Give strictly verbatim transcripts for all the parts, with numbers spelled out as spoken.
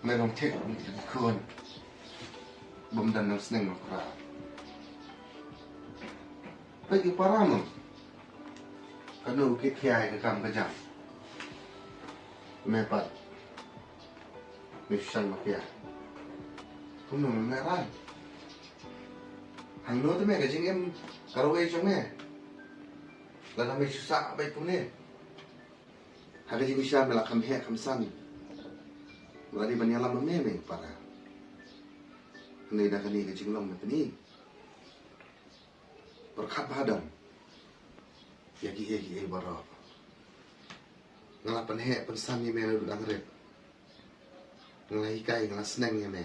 Me long thik, me ki khun. Bym don nang sneng nang kra. Peit ki para mo. Kano ki khia ka kam ka jam. Me pat. Me shan ma khia. Kumno me rai. Hangno te me ka jingim ka rwai jong me. Lada me shu sah beit kumne. Ha ka jingshisha me la kham heh kham san. Me la dei ban ïalam ma me me para. Hynrei da kane ka jinglong me pyni. Pyrkhat bha don. Ïa kiei kiei baroh. Nga la pynheh pynsan ïa me naduh dang rit. Nga la hikai, nga la sneng ïa me.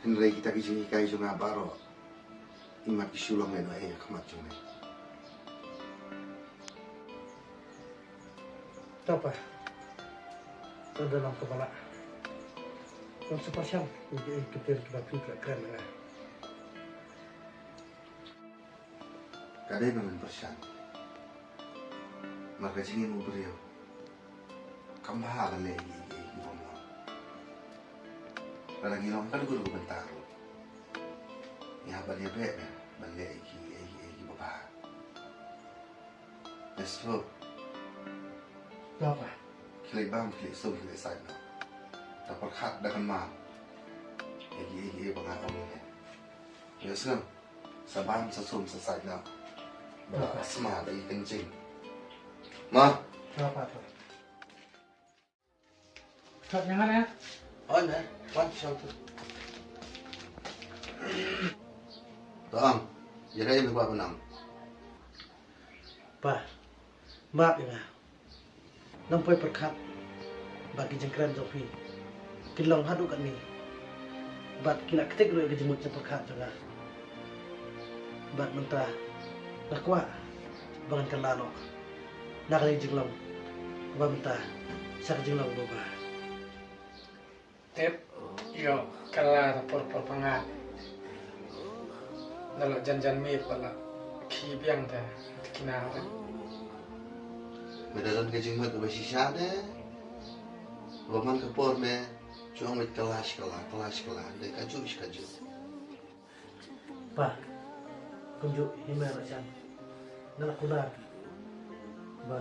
Hynrei kita ki jinghikai jong nga baroh, imat ki shu long ïa nga ha khmat jong me. To pa. To da long kaba lah. Ym sa pyrshang ïa kiei kiei kiba phi kren ïa nga. Ka dei ba men pyrshang. Namar ka jingim u briew kam bha ban leh ïa kiei kiei ki bym long. Lada ngi long ka dei ka bynta ruh, ngi hap ban ïabeh ban leh ïa kiei kiei kiba bha. Let's go. Papa. Khie leit bam, khie leit sum, khie leit sait noh. Te pyrkhat da kynmaw ïa kiei kiei ba nga ong ïa me. Ïa sngewbha sa bam, sa sum, sa sait noh. Ba la sma da i kynjing. Ma. Papa, papa. Kat ïa nga ïa. Oi me, wan shong tu. Tam, ïa ka ïa me ba benang. Pa, map ïa nga. Nang poi pyrkhat ba ki jingkren jong phi ki long haduh katne. Bad ki la ktik ruh ïa ka jingmut jingpyrkhat jong nga. Bad mynta nga kwah ba ngan kylla noh na ka jinglong ba mynta sha ka jinglong ba bha. Tip, ïoh kylla da por por pyngan. Da la jan jan miet ba la khie biang da, da kina re. Me da don ka jingmut ba shisha de. Ba man ka por me jong me kylla shi kylla, kylla shi kylla, de kajuh shi kajuh. Pa, kumjuh hi me Roshan. Nga la kular ba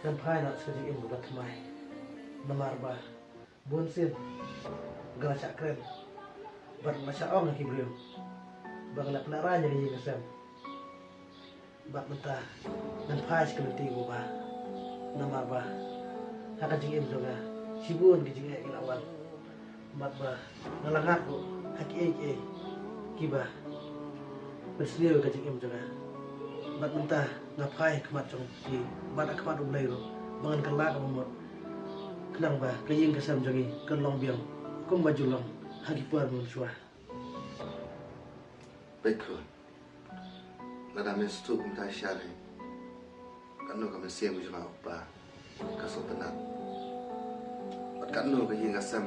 ngan phai noh sha ka jingim kaba thymmai. Namar ba bun sien nga la shah kren bad nga la shah ong ha ki briew ba nga la pynrah ïa ka ïing ka sem. Bad mynta ngan phai sha ka lynti kaba bha. Namar ba ha ka jingim jong nga shibun ki jingeh ki la wan. Bad ba nga la ngat ruh ha kiei kiei kiba pynsniew ïa ka jingim jong nga. Bad mynta nga phai ha khmat jong phi bad ha khmat U Blei ruh ba ngan kylla kaba mut, khnang ba ka ïing ka sem jong ngi kan long biang kumba ju long ha ki por mynshuwa. Peit khun, lada me sngewthuh kumta shisha lei, katno ka mynsiem ka jong nga u kpa ka sngewtynnat. Bad katno ka ïing ka sem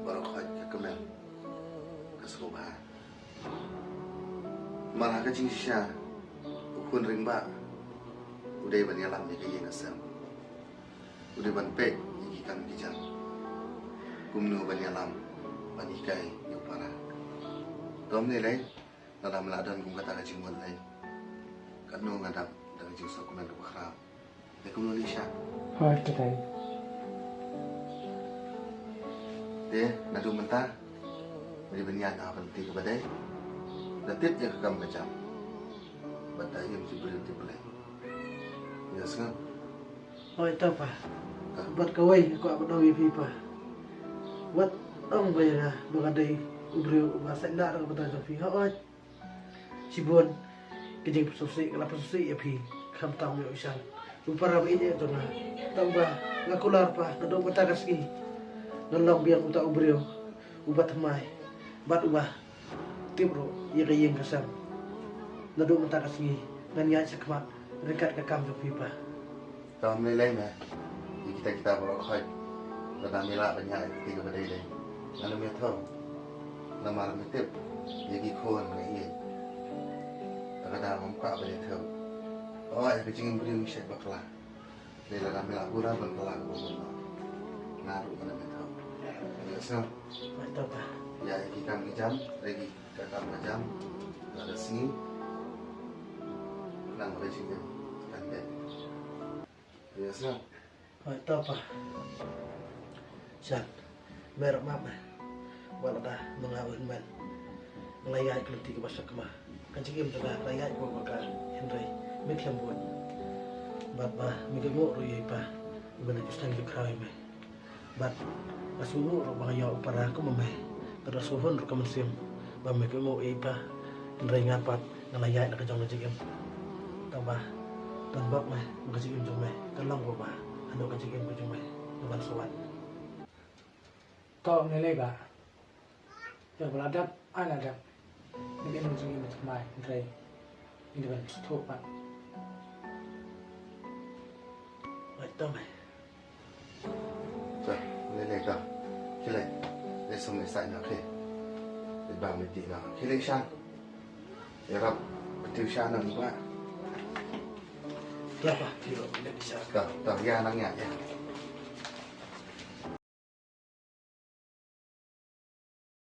baroh khoit ka kmen ka sngewbha. Namar ha ka jingshisha u khun rangbah u dei ban ïalam ïa ka ïing ka sem. U dei ban peit ïa ki kam ki jam. Kumno ban ïalam, ban hikai ïa u para. Te ym lei lei, lada me la don kum kata ka jingmut lei, katno nga dap da ka jingsngewkmen kaba khraw. Te kumno lei sha. Hooid, ka dei. Te naduh mynta me dei ban ïaid ha ka lynti kaba dei, da tip ïa ka kam ka jam bad da im jingbriew jingblei. Ïa sngewbha. Hooid to pa. Bad kawei nga kwah ban ong ïa phi pa, wat ong ba ïa nga ba nga dei u briew uba sait lah na ka bynta jong phi. Hooid. Shibun ki jingpynsngewsih nga la pynsngewsih ïa phi, khamtam ïa u Ishan, u para ba ïeit jong nga. Tangba nga kular pa, naduh mynta ka sngi ngan long biang uta u briew uba thymmai bad uba tip ruh ïa ka ïing ka sem. Naduh mynta ka sngi ngan ïaid shakhmat ryngkat ka kam jong phi pa. Te ym lei lei me ïa kita kita baroh khoit. Lada me lah ban ïaid ïa kti kaba dei dei, ngan ym ïathuh. Namar me tip ïa ki khun nga ïeit. Te ka dang ym kwah ban ïathuh. Hooid, ha ka jingim briew ngi shait bakla. Lei lada me la pura ban kylla ka bor, nga ruh ngan ym ïathuh. Ïa sngap. Mat to pa. Ïa ki kam ki jam, lei ki ka kam ka jam. Lada sngi nang lei shi kan kan. Ïa sngap. Mat to pa. Shan. Me ruh map me. Wat lada ma nga u hynmen nga la ïaid ka lynti kaba shakma, ka jingim jong nga la ïaid bor ba ka, hynrei me khlem bud. Bad ba me kohnguh ruh ïa i pa ba leit u sdang ïa u khraw ïa me. Bad nga sngewthuh ruh ba nga ïoh u para kum ma me. Bad nga sngewhun ruh ka mynsiem ba me kohnguh ïa i pa. Hynrei nga pat nga la ïaid na ka jong ka jingim. Tangba don bok me, ka jingim jong me ka long kaba haduh ka jingim ka jong me. Ka ban sawat. To, me lei ba. Ïa ba la dep, ai la dep. Ni ka jingim jong me, hynrei ni ban sngewthuh pat. Bai to me. To, lei lei to. Khie leit. Leit sum leit sai noh, khie. Leit bam leit dih noh. Khie leit shan. Ïarap. Pynthiew shan noh, ba. Ïa pa, pynthiew leit shan. To, to, ïa nang ïa, ïa.